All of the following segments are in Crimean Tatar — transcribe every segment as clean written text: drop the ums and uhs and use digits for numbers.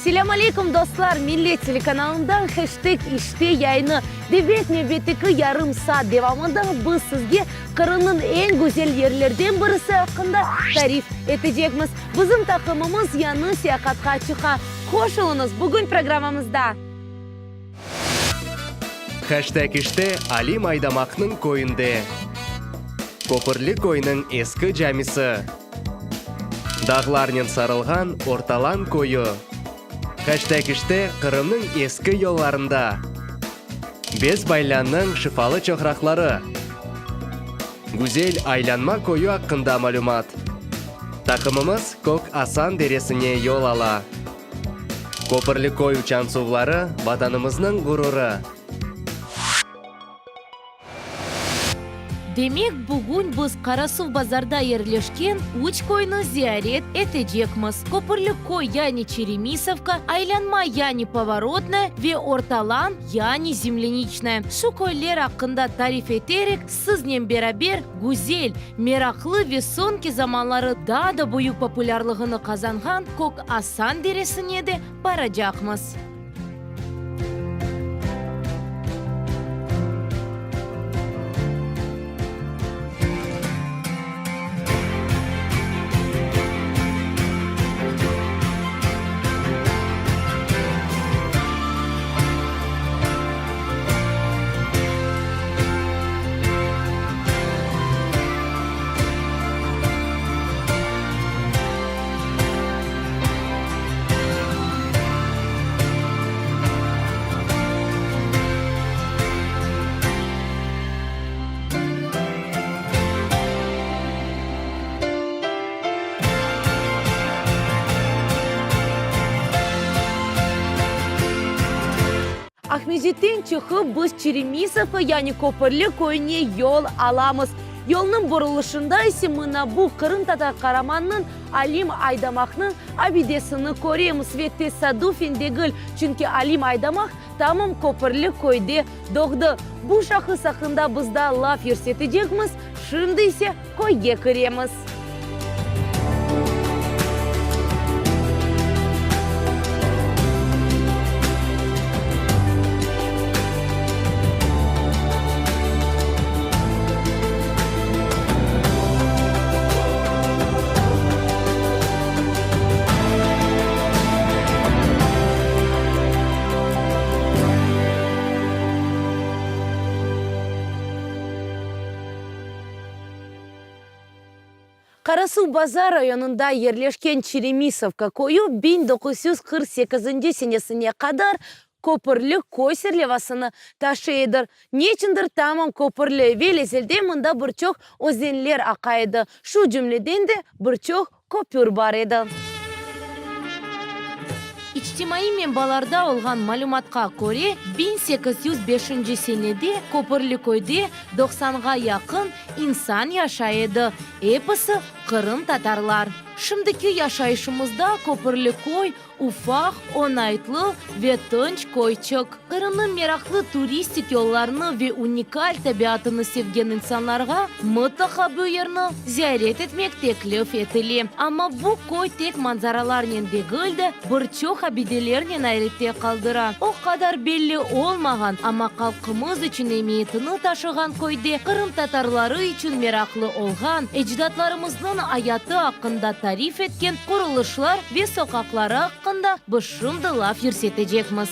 Selâm aleyküm, dostlar! Millet telekanalından Heşteg İşte yayını. Demek, nevbetteki yarım saat devamında biz sizge Qırımnıñ eñ güzel yerlerden birisi aqqında tarif etecekmiz. Bizim taqımımız yañı seyahatqa çıqa. Qoşulıñız bugün programmamızda! Heşteg İşte Alim Aydamaqnıñ köyünde. Köpürli köyniñ eski camisi. Dağlarnen sarılğan Ortalan köyü. Heşteg İşte Qırımnıñ eski yollarında. Bez Baylannıñ şifalı çoqraqları. Güzel Aylanma köyü aqqında malümat. Taqımımız Kök Asan deresine yol ala. Köpürli köy uçansuvları, Vatanımıznıñ ğururı. Demek, bugün biz Qarasuvbazarda yerleşken üç köyni ziyaret etecekmiz, Köpürli köy, yani Çeremisovka, Aylanma, yani Povorotnaya ve Ortalan, yani Zemlâniçnaya. Şu köyler aqqında tarif eterek, siznen beraber güzel, meraqlı ve soñki zamanları daa da büyük populârlığını qazanğan Kök Asan deresine de baracaqmız. Aqmescitten çıqıp, biz Çeremisovka, yani Köpürli köyüne yol alamız. Yolnıñ burulışında ise mına bu qırımtatar qaramannıñ, Alim Aydamaqnıñ abidesini köremiz ve tesadufen degil, çünki Alim Aydamaq tamam Köpürli köyde doğdı. Bu şahıs aqqında biz daa laf yürsetecekmiz, şimdi ise köyge kiremiz. Qarasuvbazar rayonında yerleşken Çeremisovka köyü 1948 senesine qadar Köpürli köy serlevasını taşıy edi. Neçündir tamam Köpürli, evel-ezelde mında bir çoq özenler aqa edi, şu cümleden de bir çoq köpür bar edi. İçtimaiy menbalarda olğan malümatqa köre, 1805 senede Köpürli köyde doqsanğa yaqın insan yaşay edi, episi qırımtatarlar. Şimdiki yaşayışımızda Köpürli köy Ufaq, oñaytlı ve tınç köyçik. Qırımnıñ meraqlı turistik yollarını ve unikal tabiatını sevgen insanlarğa mıtlaqa bu yerni ziyaret etmek teklif etile. Amma bu köy tek manzaralarnen degil de, bir çoq abidelernen ayrette qaldıra. O qadar belli olmağan, amma halqımız içün emiyetini taşığan köyde qırımtatarları içün meraqlı olğan ecdatlarımıznıñ ayatı aqqında tarif etken qurulışlar ve soqaqları aqqında biz şimdi laf yürsetecekmiz.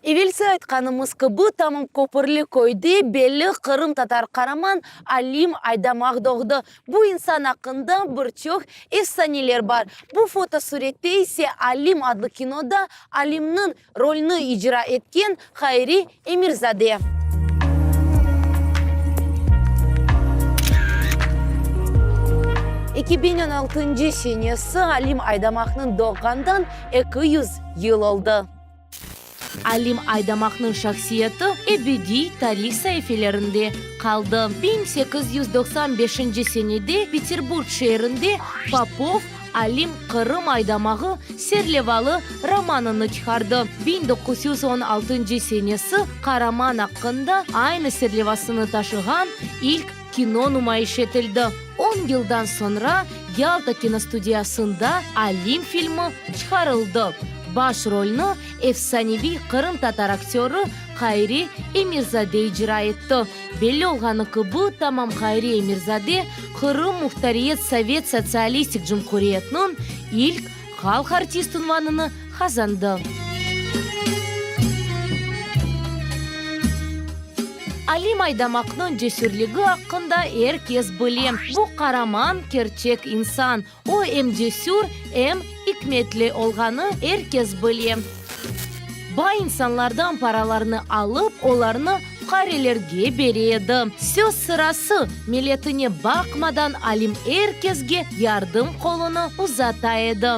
Evelsi aytqanımız kibi, tamam Köpürli köyde belli qırımtatar qaraman Alim Aydamaq doğdı. Bu insan aqqında bir çoq efsaneler bar. Bu fotosurette ise Alim adlı kinoda Alimniñ rolüni icra etken Hayri Emirzade. 2016 senesi Alim Aydamaqnıñ doğğandan 200 yıl oldı. Alim Aydamaqnıñ şahsiyeti ebediy tarih saifelerinde qaldı. 1895 senede Peterburg şeerinde Popov Alim Qırım aydamağı serlevalı romanını çıqardı. 1916 senesi qaraman aqqında aynı serlevasını taşığan ilk kino numayış etildi. On yıldan soñra Yalta kinostudiyasında Alim filmi çıqarıldı. Baş rolni efsaneviy qırımtatar aktörı Hayri Emirzade icra etti. Belli olğanı kibi, tamam Hayri Emirzade Qırım Muhtariyet Sovet Sotsialistik Cumhuriyetiniñ ilk halq artist unvanını qazandı. Alim Aydamaqnıñ cesürligi aqqında er kes bile. Bu qaraman kerçek insan. O em cesür, em ikmetli olğanı er kes bile. Bay insanlardan paralarnı alıp, olarnı fuqarelerge bere edi. Söz sırası, milletine baqmadan Alim er kesge yardım qolunı uzata edi.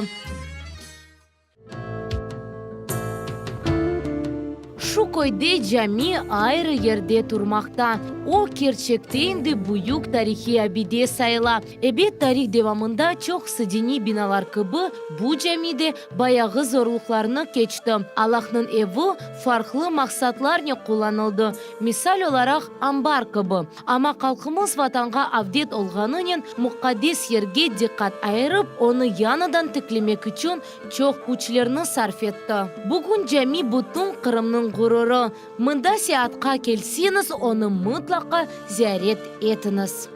Şu köyde cami ayrı yerde turmaqta. O, kerçekten de büyük tarihiy abide sayıla. Ebet, tarih devamında çoqusı diniy binalar kibi, bu cami de bayağı zorluqlarnı keçti. Allahnıñ evi farqlı maqsatlarnen qullanıldı, misal olaraq, ambar kibi. Amma halqımız Vatanğa avdet olğanınen muqaddes yerge diqqat ayırıp, onı yañıdan tiklemek içün çoq küçlerni sarf etti. Bugün cami bütün Qırımnıñ ğururı. Mında seyaatqa kelseñiz, onı mıtlaqa ziyaret etiñiz.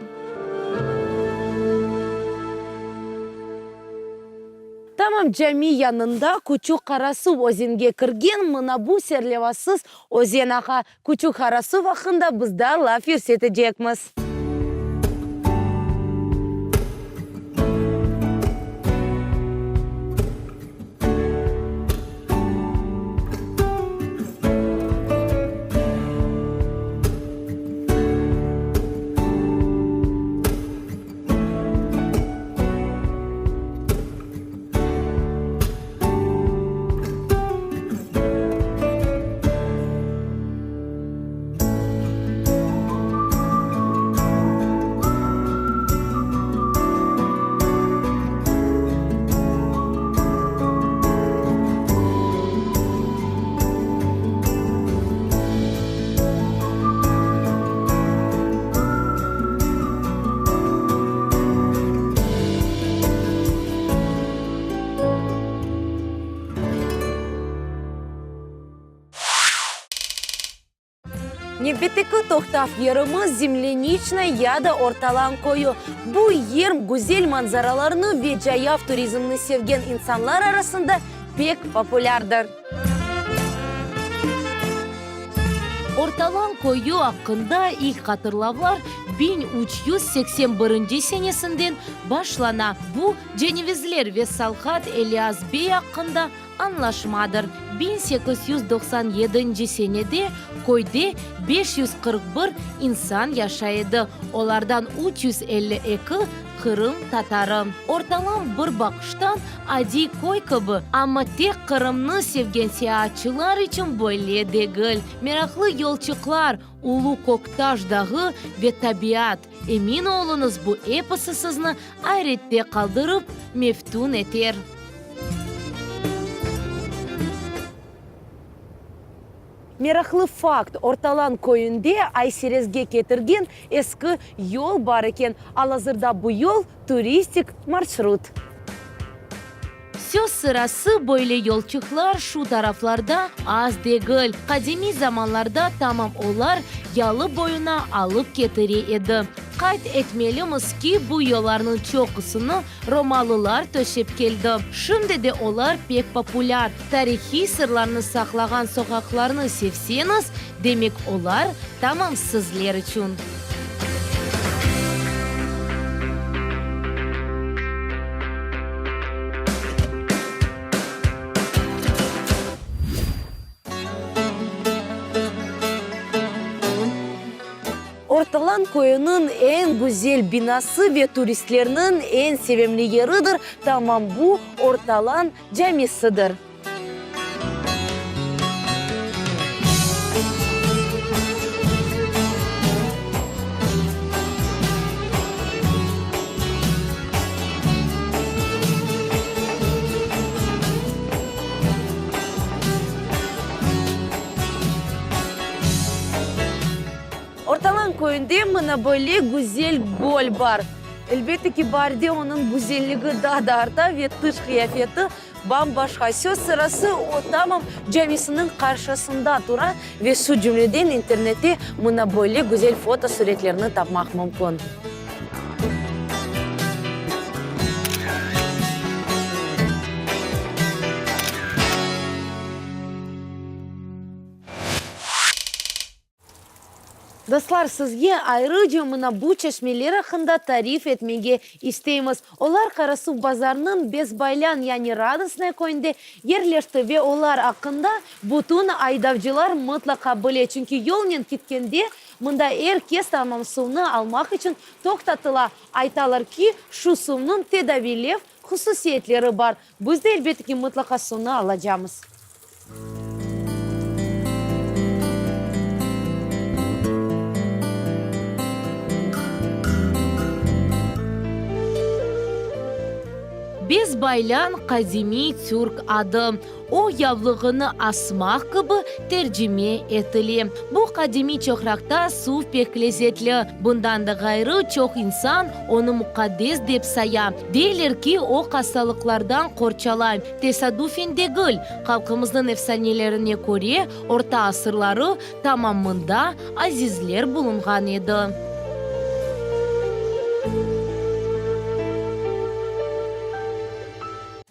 Tamam cami yanında Küçük Qarasuv özenge kirgen mına bu serlevasız özen ağa. Küçük Qarasuv aqqında biz daa laf yürsetecekmiz. Nevbetteki toqtav yerimiz Zemleniçnoye ya da Ortalan köyü. Bu yer güzel manzaralarnı ve cayav turizmni sevgen insanlar arasında pek populârdır. Ortalan köyü aqqında ilk hatırlavlar 1381 senesinden başlana. Bu, cenevizler ve Salhat Elias bey aqqında añlaşmadır. 1897 senede köyde 541 insan yaşay edi, olardan 352 Qırım tatarı. Ortalan bir baqıştan adiy köy kibi, amma tek Qırımnı sevgen seyaatçılar içün böyle degil. Meraqlı yolçıqlar, Ulu Köktaş dağı ve tabiat, emin oluñız, bu episi sizni ayrette qaldırıp, meftun eter. Meraqlı fakt, Ortalan köyünde Ayserezge ketirgen eski yol bar eken. Al-azırda bu yol, turistik marşrut. Söz sırası, böyle yolçıqlar şu taraflarda az degil. Qadimiy zamanlarda tamam olar yalı boyuna alıp ketire edi. Qayd etmelimiz ki, bu yollarnıñ çoqusını romalılar töşep keldi. Şimdi de olar pek populâr. Tarihiy sırlarnı saqlağan soqaqlarnı sevseñiz, demek olar tamam sizler içün. Ortalan köyüniñ eñ güzel binası ve turistlerniñ eñ sevimli yeridir, tamam bu Ortalan camisidir. Ortalan köyünde mına böyle güzel göl bar. Elbette ki, baarde onıñ güzelligi daa da arta ve tış qıyafeti bam-başqa. Söz sırası, o tamam camisiniñ qarşısında tura ve şu cümleden internette mına böyle güzel fotosuretlerni tapmaq mümkün. Dostlar, sizge ayrıca mına bu çeşmeler aqqında tarif etmege isteymiz. Olar Qarasuvbazarnıñ Bezbaylan, yani Radostnoye köyünde yerleşti ve olar aqqında bütün aydavcılar mıtlaqa bile, çünki yolnen ketkende mında er kes tamam suvnı almaq içün toqtatıla. Aytalar ki, şu suvnıñ tedaviylev hususiyetleri bar. Biz de, elbette ki, mıtlaqa suvnı alacamız. Bezbaylan, qadimiy türk adı. O, yavlığını asmaq kibi tercime etile. Bu qadimiy çoqraqta suv pek lezetli. Bundan da ğayrı, çoq insan onı muqaddes dep saya. Deyler ki, o, hastalıqlardan qorçalay. Tesadufen degil, halqımıznıñ efsanelerine köre, orta asırları tamam mında azizler bulunğan edi.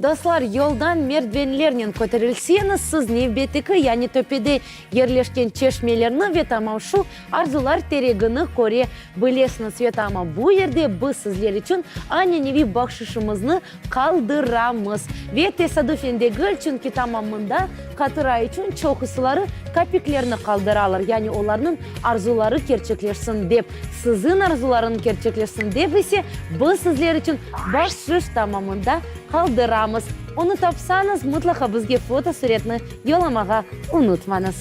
Dostlar, yoldan merdivenlernen köterilseñiz, siz nevbetteki, yani töpede yerleşken çeşmelerni ve tamam şu arzular teregini köre bilesiñiz. Ve tamam bu yerde biz sizler içün aneneviy bahşışımıznı qaldıramız. Ve tesadüfen degil, çünki tamam mında hatıra içün çoqusıları kapiklerni qaldıralar, yani olarnıñ arzuları kerçekleşsin dep. Siziñ arzularıñ kerçekleşsin dep ise, biz sizler içün bahşış tamamında qaldıramız. Onı tapsañız, mıtlaqa bizge fotosuretni yollamağa unutmañız.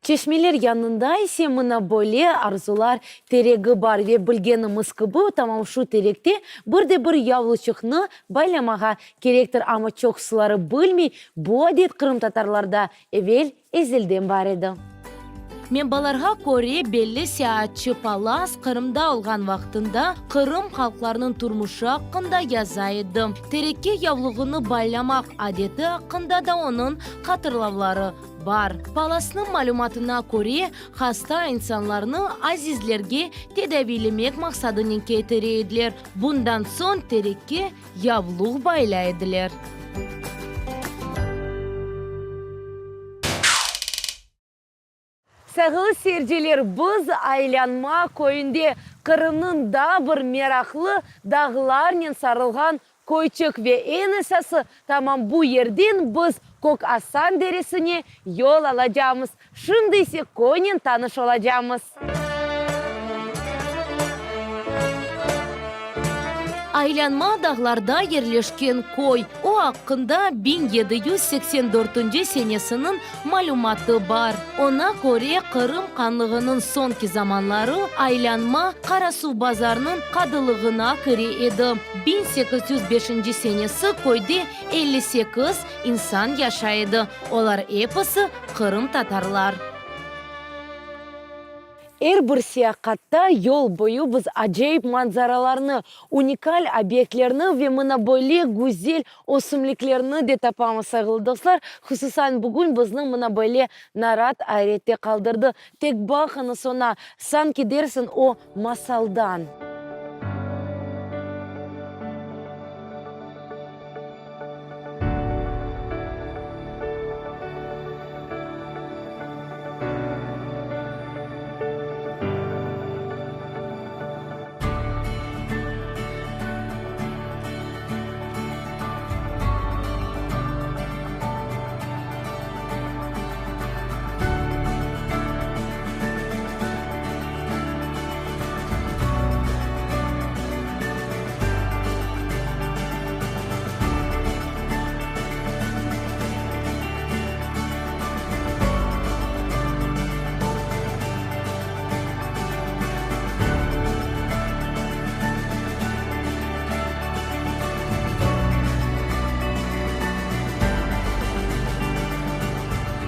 Çeşmeler yanında ise mına böyle arzular teregi bar ve bilgenimiz kibi, tamam şu terekte bir de bir yavluçıqnı baylamağa kerektir, amma çoqsuları bilmey, bu adet qırımtatarlarda evel ezelden bar edi. Menbalarğa köre, belli seyaatçı Pallas Qırımda olğan vaqtında Qırım halqlarınıñ turmuşı aqqında yaza edi. Terekke yavluğını baylamaq adeti aqqında da onıñ hatırlavları bar. Pallasnıñ malümatına köre, hasta insanlarnı azizlerge tedaviylemek maqsadınen ketire ediler, bundan soñ terekke yavluq baylay ediler. Sayğılı seyirciler, biz Aylanma köyünde, Qırımnıñ daa bir meraqlı dağlarnen sarılğan köyçik ve eñ esası, tamam bu yerden biz Kök Asan deresine yol alacamız. Şimdi ise köynen tanış olacamız. Aylanma dağlarda yerleşken köy. O aqqında 1784 senesiniñ malümatı bar. Oña köre, Qırım hanlığınıñ soñki zamanları Aylanma Qarasuvbazarnıñ qadılığına kire edi. 1805 senesi köyde 58 insan yaşay edi, olar episi qırımtatarlar. Er bir seyaqatta yol boyu biz acayip manzaralarnı, unikal obyektlerni ve mına böyle güzel ösümliklerni de tapamız, sayğılı dostlar. Hususan bugün bizni mına böyle narat ayrette qaldırdı. Tek baqıñız oña, sanki dersiñ o masaldan.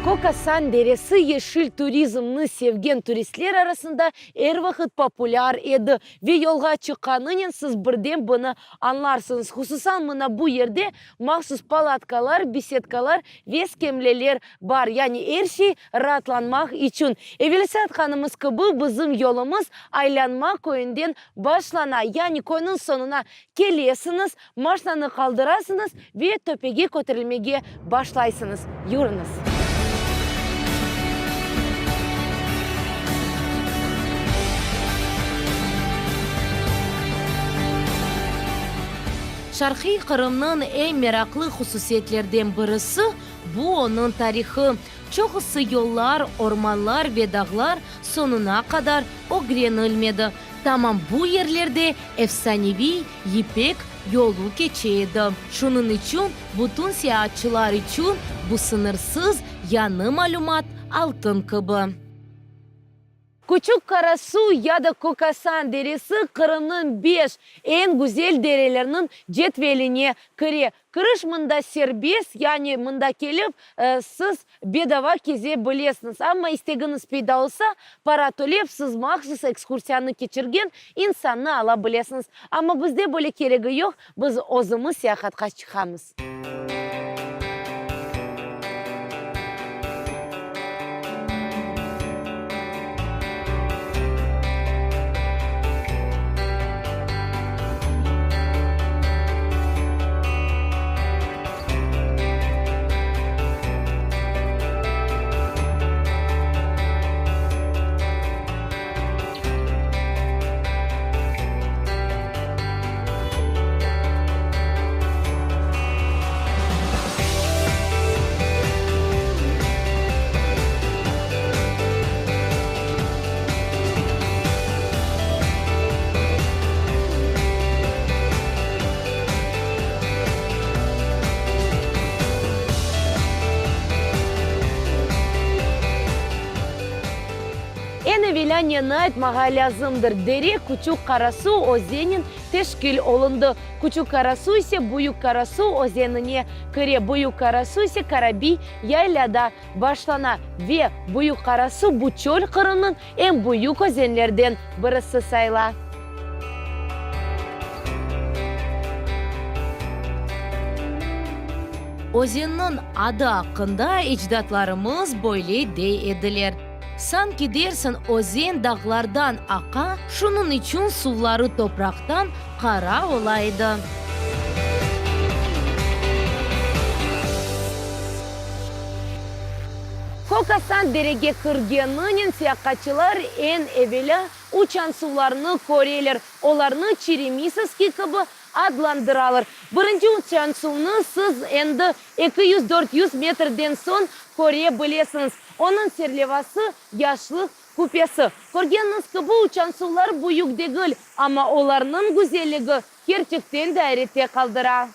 Kök-Asan deresi yeşil turizmni sevgen turistler arasında er vaqıt populâr edi ve yolğa çıqqanınen siz birden bunı añlarsıñız. Hususan mına bu yerde mahsus palatkalar, besedkalar ve skemleler bar, yani er şey raatlanmaq içün. Evelsi aytqanımız kibi, bizim yolumız Aylanma köyünden başlana, yani köyniñ soñuna kelesiñiz, maşnanı qaldırasıñız ve töpege köterilmege başlaysıñız. Yürüñiz! Şarqiy Qırımnıñ eñ meraqlı hususiyetlerden birisi, bu onıñ tarihı. Çoqusı yollar, ormanlar ve dağlar soñuna qadar ögrenilmedi. Tamam bu yerlerde efsaneviy Yipek yolu keçe edi. Şunıñ içün bütün seyaatçılar içün bu sıñırsız yañı malümat altın kibi. Küçük Qarasu ya da Kökasan deresi Qırımnıñ beş eñ güzel dereleriniñ cedveline kire. Kiriş mında serbest, yani mında kelip, siz bedava keze bilesiñiz. Amma istegiñiz peyda olsa, para tölep, siz mahsus ekskursiyanı keçirgen insannı ala bilesiñiz. Amma bizde böyle keregi yoq, biz özümiz seyahatqa çıqamız. Eñ evelâ neni aytmağa lâzımdır, dere Küçük Qarasu özenen teşkil olundı. Küçük Qarasu ise Büyük Qarasu özenine kire, Büyük Qarasu ise Karabiy yaylâda başlana ve Büyük Qarasu bu çöl Qırımnıñ eñ büyük özenlerden birisi sayıla. Özenniñ adı aqqında ecdatlarımız böyle dey ediler, Sanki dersiñ özen dağlardan aqa, şunıñ içün suvları topraqtan qara ola edi. Kök-Asan derege kirgeninen seyahatçılar eñ evelâ uçansuvlarnı köreler, olarnı Çeremisovskiy kibi adlandıralar. Birinci uçansuvnı siz endi 200-400 metrden soñ köre bilesiñiz. Onıñ serlevası, Yaşlıq küpesi. Körgeniñiz kibi, uçansuvlar büyük degil, amma olarnıñ güzelligi kerçekten de ayrette qaldıra.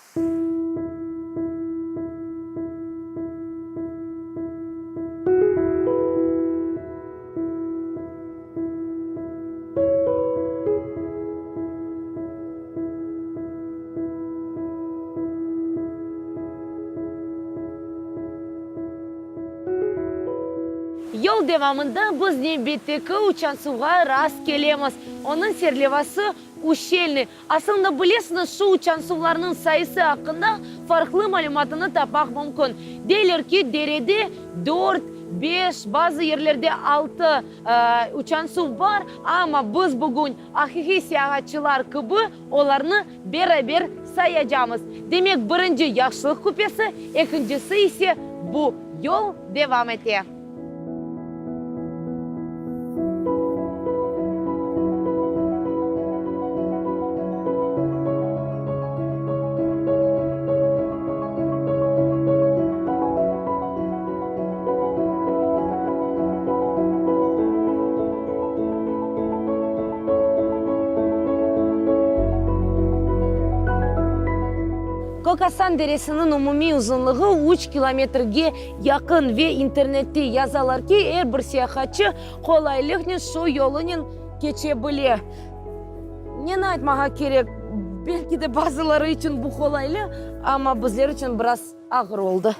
Yol. Yol devamında biz nevbetteki uçansuvğa rast kelemiz. Onıñ serlevası Uşelnıy. Aslında, bilesiñiz, şu uçansuvlarnıñ sayısı aqqında farqlı malümatını tapmaq mümkün. Deyler ki, derede dört, beş, bazı yerlerde altı uçansuv bar, amma biz bugün aqiqiy seyahatçılar kibi olarnı beraber sayacamız. Demek, birinci Yahşılıq küpesi, ekincisi ise bu. Yol devam ete. Kök-Asan deresiniñ umumiy uzunlığı üç kilometrge yaqın ve internette yazalar ki, er bir seyahatçı qolaylıqnen şu yolunen keçe bile. Neni aytmağa kerek, belki de bazıları içün bu qolaylı, amma bizler içün biraz ağır oldı.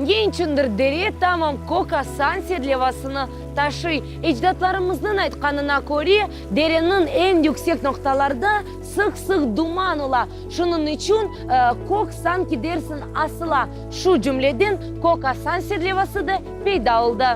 Ne içündir dere tamam Kök-Asan serlevasını taşıy. Ecdatlarımıznıñ aytqanına köre, dereniñ eñ yüksek noqtalarda sıq-sıq duman ola, şunıñ içün kök sanki dersiñ asıla. Şu cümleden Kök-Asan serlevası da peyda oldı.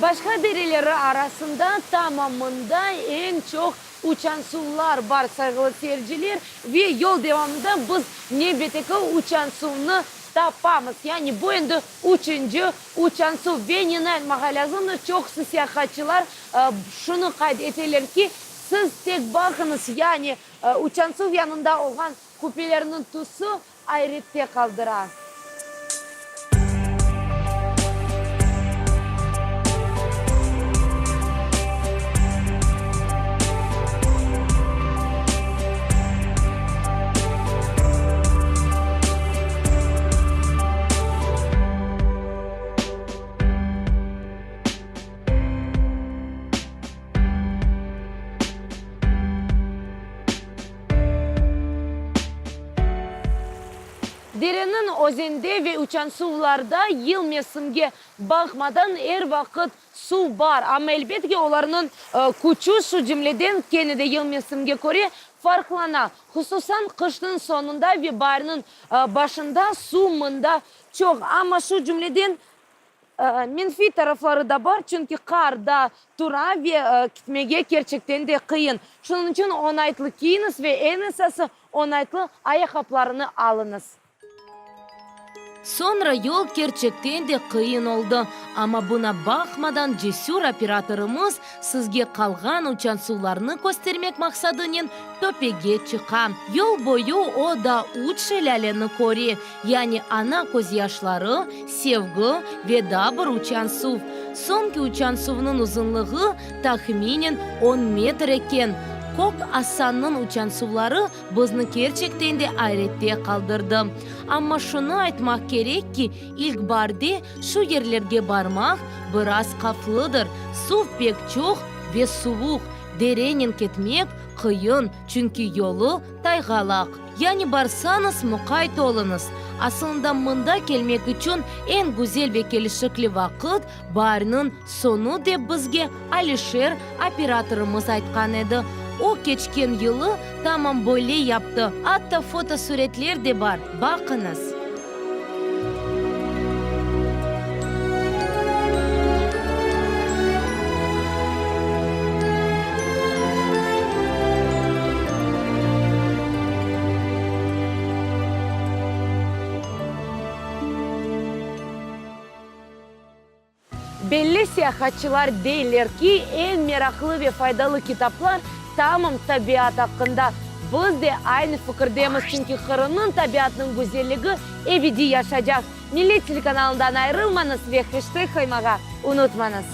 Başqa dereleri arasında tamamında eñ çoq uçansuvlar bar, sayğılı seyirciler, ve yol devamında biz nevbetteki uçansuvnı tapamız. Yani bu endi üçünci uçansuv. Ve neni aytmağa lâzımdır, çoqusı seyahatçılar şunı qayd eteler ki, siz tek baqıñız, yani uçansuv yanında olğan küpelerniñ tüsü ayrette qaldıra. Dereniñ özende ve uçansuvlarda yıl mevsimge baqmadan er vaqıt suv bar, amma elbet ki, olarnıñ küçü, şu cümleden, kene de yıl mevsimge köre farqlana. Hususan, qışnıñ soñunda ve baarniñ başında suv mında çoq, amma şu cümleden, Menfiy tarafları da bar, çünki qar da tura ve kitmege kerçekten de qıyın. Şunıñ içün oñaytlı kiyiñiz ve eñ esası, oñaytlı ayaqqaplarını alıñız. Soñra yol kerçekten de qıyın oldı, amma buna baqmadan cesür operatorımız sizge qalğan uçansuvlarnı köstermek maqsadınen töpege çıqa. Yol boyu o da üç şelâleni köre, Yani ana közyaşları, sevgi ve daa bir uçan suv. Soñki uçan suvnıñ uzunlığı tahminen on metr eken. Kök Asannıñ uçan suvları bizni kerçekten de ayrette qaldırdı. Amma şunı aytmaq kerek ki, ilk baarde şu yerlerge barmaq biraz havflıdır, suv pek çoq ve suvuq, derenen ketmek qıyın, çünki yolu tayğalaq. Yani barsañız, muqayt oluñız. Asılında mında kelmek içün eñ güzel ve kelişikli vaqıt, baarniñ soñu, dep bizge Alişer operatorımız aytqan edi. O, keçken yılı tamam böyle yaptı, atta fotosuretler de bar, baqıñız. Belli seyahatçılar deyler ki, eñ meraqlı ve faydalı kitaplar tamam tabiat aqqında. Biz de aynı fikirdemiz, çünki Qırımnıñ tabiatınıñ güzelligi ebediy yaşaycaq. Millet telekanalından ayırılmañız ve heşteg qoymağa unutmañız.